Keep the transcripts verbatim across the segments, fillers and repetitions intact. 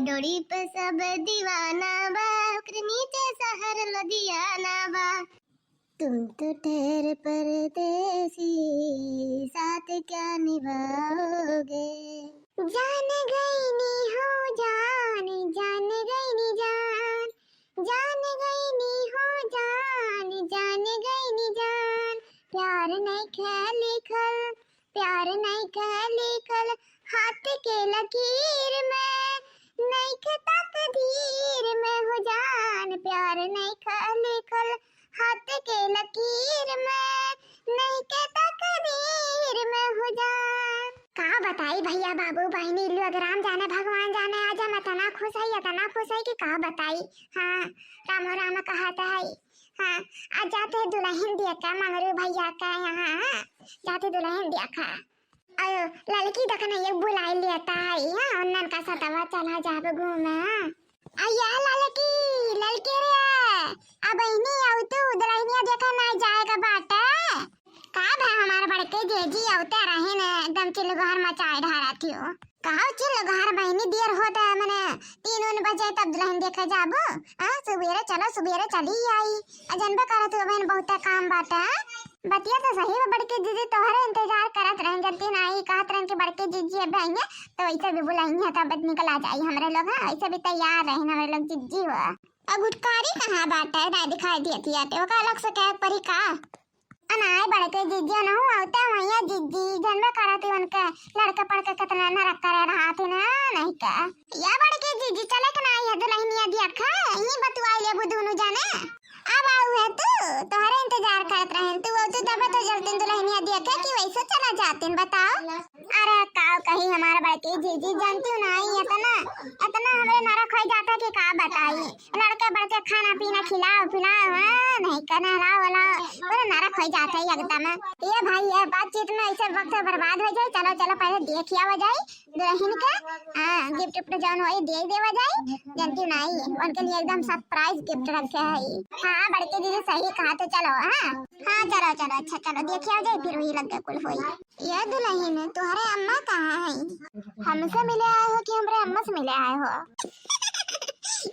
डोरी पे सब दीवाना बा, ओकरे नीचे शहर लुधियाना बा। तुम तो ठहर परदेसी, साथ क्या निभाओगे? जान गईनी हो जान, जान गईनी जान, जान गईनी हो जान, जान गईनी जान। प्यार नइखे लिखल, प्यार नइखे लिखल हाथ के लकीर में, नइखे तकदीर में हो जान। प्यार नइखे लिखल हाथ के लकीर में, नइखे तकदीर में हो जान। का बताई भइया, बाबू, बहिनी लोग, राम जाने भगवान जाने, आज हम इतना खुश है, इतना खुश है कि का बताई। हाँ, रामो राम कहत है। हाँ, आज जाते दुलहिन देखा मंगरू भइया का यहाँ, हाँ, जाते दुलहिन देखा। अयो, ललकी देखा ना, ये बुलाई लेता है, हाँ, उन्नन का सतवा चला जाब घूमे, हाँ। अया ललकी, ललकी रे, अब बहिनी आउ तू, दुलहिनिया देखा ना जाए का बाटे। का भा हमार बड़के जीजी आवते रहे न, एकदम चिल्लगोहर मचाए ढारा थियो। कहा चिल्लगोहर बहिनी, देर होत है, मने तीन उन बजे तब दुलहिन देखे जाबो। हाँ, सुबेरे चलो, सुबेरे चली आई। आ जनबे करत हो बहन, बहुते काम बाटे, हाँ? बतिया तो सही बा बड़के जीजी, तोहरे इंतजार करत रहन, जल्दी ना आई, कहत रहन कि बड़के जीजी अबे आइए, तो वैसे भी बुलाइए, तब निकला जाई हमरे लोग, हाँ, वैसे भी तैयार रहन हमरे लोग जीजी हो। आ गुटकारी कहाँ बाटे, ना दिखाई दियत याते, ओका अलग से कहे परी का? अनाए बड़के जिज्जी, अनहु आवते वहिया जिज्जी, जनबे करत ही उनके लड़के पड़के कितना नरक करे रहत ही ना, नहीं का? या बड़के जिज्जी, चले के ना आई है दुलहिनिया दिया खा, यहीं बतुआई लेबू दुनू जाने। अब आऊ है तू, तोहरे इंतजार करत रहन, तू आवतू तबे तो जल्दी दुलहिनिया दिया के कि वैसे चला जातिन, बताओ। अरे काव कही हमार बड़की जीजी, जानती हो ना, ई इतना, इतना हमरे नरक होइ जाता कि का बताई। लड़के बड़के खाना पीना खिलाओ पिलाओ, हाँ, नहीं का नहलाओ वहलाओ, पूरा नरक होइ जाता है एकदम। ये भाई, ये बातचीत में ऐसे वक्त बर्बाद हो जाए। चलो चलो, पहले देख आवा जाए दुलहिन के, हाँ, gift विफ्ट जौन होई दे देवा जाए। जानती हो ना, उनके लिए एकदम surprise gift रखे है। हाँ, बड़की दीदी सही कहा, तो चलो, हाँ, हाँ, चलो चलो, अच्छा चलो, देख आवा जाए, फिर वही लग कुल होई। ये दुलहिन, तोहरे अम्मा कहाँ है? हमसे मिले आए हो कि हमरे अम्मा से मिले आए हो?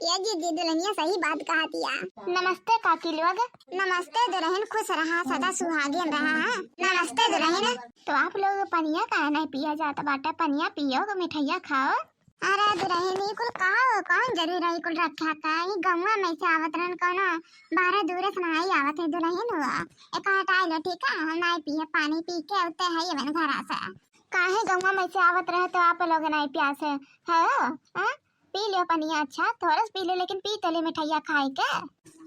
ये जीजी दुलहिनिया सही बात कहा दिया। नमस्ते काकी लोग। नमस्ते दुलहिन, खुश रहा, सदा सुहागिन रहा। हाँ, नमस्ते दुलहिन। तो आप लोग पनिया काहे नहीं पिया जाता बाटा? पनिया पियो, मिठाइया खाओ। अरे दुलहिन, ई कुल का हो? कौन जरूरी रही कुल रखा का? ई गौवा में से आवत रहन, कौनो बाहरे दूरे से नहीं आवत है दुलहिन हुआ। एक हटाई लो, ठीक है? हम नहीं पिए, पानी पी के उते है ये मैंने घरा से। काहे गौवा में से आवत रहे तो आप लोग नहीं प्यासे? है हो? हाँ? पी लियो पनिया, अच्छा, थोड़ा सा पी लियो, लेकिन पी तो ले मिठाइया खाए के।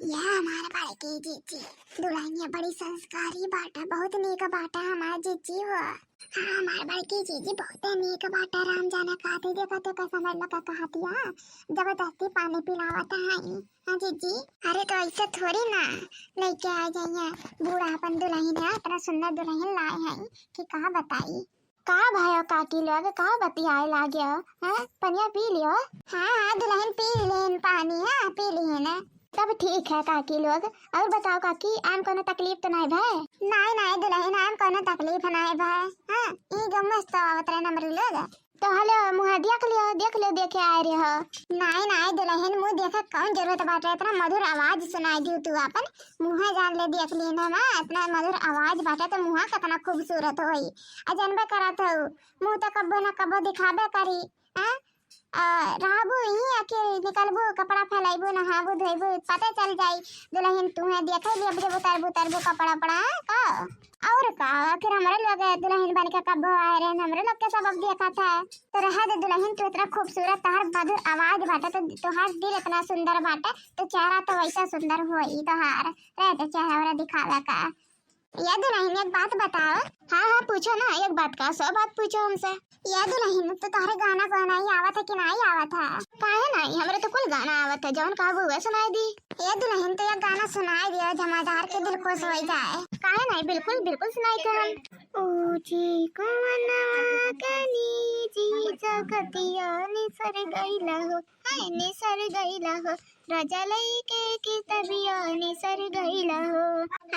ये हमार बड़की जीजी, दुलहिनिया बड़ी संस्कारी बाटा, बहुत नीक बाटा हमार जीजी हो। हाँ, हमार बड़की जीजी बहुत नीक बाटा, राम जाने का दे देखा तो कैसा मेरे लोग का कहा दिया, जबरदस्ती पानी पिलावत है। हाँ जीजी, अरे तो ऐसे थोड़ी ना लेके आ जाइए, बूढ़ा अपन दुलहिन है, इतना सुंदर दुलहिन लाए हैं कि कहाँ बताई। का भयो काकी लोग, का बतियाए लागे हो? हैं? पनिया पी लियो। हाँ, हाँ, दुलहिन पी लेन पानी, हाँ, पी लेन। तब ठीक है काकी लोग। और बताओ काकी, आम कोनो तकलीफ तो नहीं भय? नहीं, नहीं दुलहिन, आम कोनो तकलीफ नहीं भय। हाँ, ई गम्मस तो आवत रहे नमरू लोग। तो हेलो, मुँह देख लियो, देख लियो, देखे आए रहे हो। नहीं, नहीं दुलहिन, मुँह देखे कौन जरूरत बाटे, इतना मधुर आवाज सुनाई दियो तू अपन। मुँह जान ले देख ली ना माँ, इतना मधुर आवाज बाटे तो मुँह कितना खूबसूरत होई। आ जनबे करत हो, मुँह तो कब्बो न कब्बो दिखाबे करी, हैं? आ, रहबू इहीं आके निकलबू, कपड़ा फैलाइबू, नहाबू, धोइबू, पते चल जाई। दुलहिन तुहे देखे लिए अब जब उतारबू, उतारबू कपड़ा, उपड़ा, हैं? का? और का? आखिर हमरे लोग दुलहिन बन के कब्बो आए रहे, हमरे लोग के सब अब देखा था। तो रहे दे दुलहिन, तू इतना खूबसूरत, तोहार मधुर आवाज बाटे, तो तोहार दिल इतना सुंदर बाटे, तो चेहरा तो वैसा सुंदर होई तोहार। रहे दे चेहरा वेहरा दिखावे का। या दुलहिन, एक बात बताओ। हाँ, हाँ, पूछो ना, एक बात का सौ बात पूछो हमसे। या दुलहिन, तो तोहरे गाना गवाना ही आवत है कि नहीं आवत है? काहे नहीं, हमरे तो कुल गाना आवत है, जौन कहबू उहे सुनाई दी। या दुलहिन, तो एक गाना सुनाई दियो, जमादार के दिल खुश हो जाए। काहे नहीं, बिल्कुल, बिल्कुल सुनाई थे हम। ओ जी कुंवनवा कनी जी जगतिया निसर गईला हो, हाय निसर गईला हो, रजा लइके किताबिया निसर गइला हो।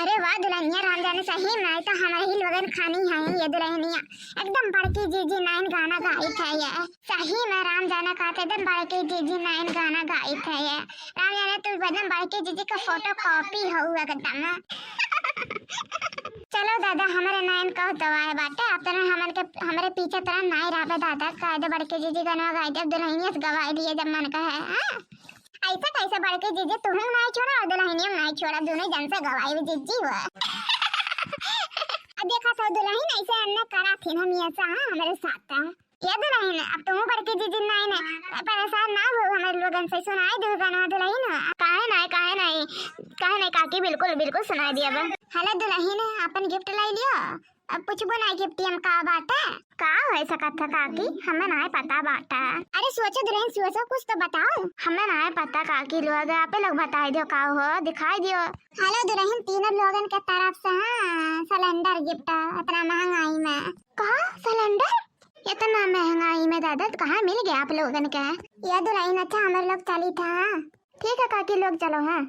अरे वाह दुल्हनिया, राम जाने सही में आई तो हमारे ही लोगन खानी है ये दुल्हनिया। एकदम बड़की जीजी नाइन गाना गाइत है ये। सही में राम जाने कहते एकदम बड़की जीजी नाइन गाना गाइत है ये। राम जाने तू एकदम बड़की जीजी का फोटो कॉपी हो एकदम। चलो दादा, हमारे नाइन कह दवाए बाटे, आप तने हमन के, हमरे पीछे तरह नाई रहबे दादा, कह दे बड़की जीजी गनवा गाई दे, दुल्हनिया से गवाई लिए जब मन कहे, हाँ? ऐसा कैसे बड़की जीजी तुहूँ नाई छोड़ा और दुल्हनिया नाई छोड़ा, दोनों जन से गवाई जीजी हुआ। अब देखा सब दुल्हन ऐसे अन्य करा थी हम ये सा, हाँ, हमारे साथ। ये दुल्हन, अब तुम बड़की जीजी नाई ने परेशान ना हो हमारे लोगन से, सुनाई दो गाना दुल्हन। काहे नाई, काहे नाई, काहे नाई काकी, बिल्कुल, बिल्कुल सुनाई दिया बा। हेलो दुल्हन, अपन गिफ्ट लाई लियो। अब पूछबो नाई गिफ्ट हम का बाटे। का हो सकत है काकी, हमें नाई पता बाटे। अरे सोचो दुल्हन, सोचो, कुछ तो बताओ। हमें नाई पता काकी लोग, आपे लोग बताई दियो का हो, दिखाई दियो। हेलो दुल्हन, तीनों लोगन के तरफ से, हाँ, सिलेंडर गिफ्ट, इतना महंगाई में। का सिलेंडर? इतना महंगाई में दादा, तो कहाँ मिल गया आप लोगन के? ये दुल्हन, अच्छा, हमारे लोग चली था। ठीक है काकी लोग, चलो। हाँ,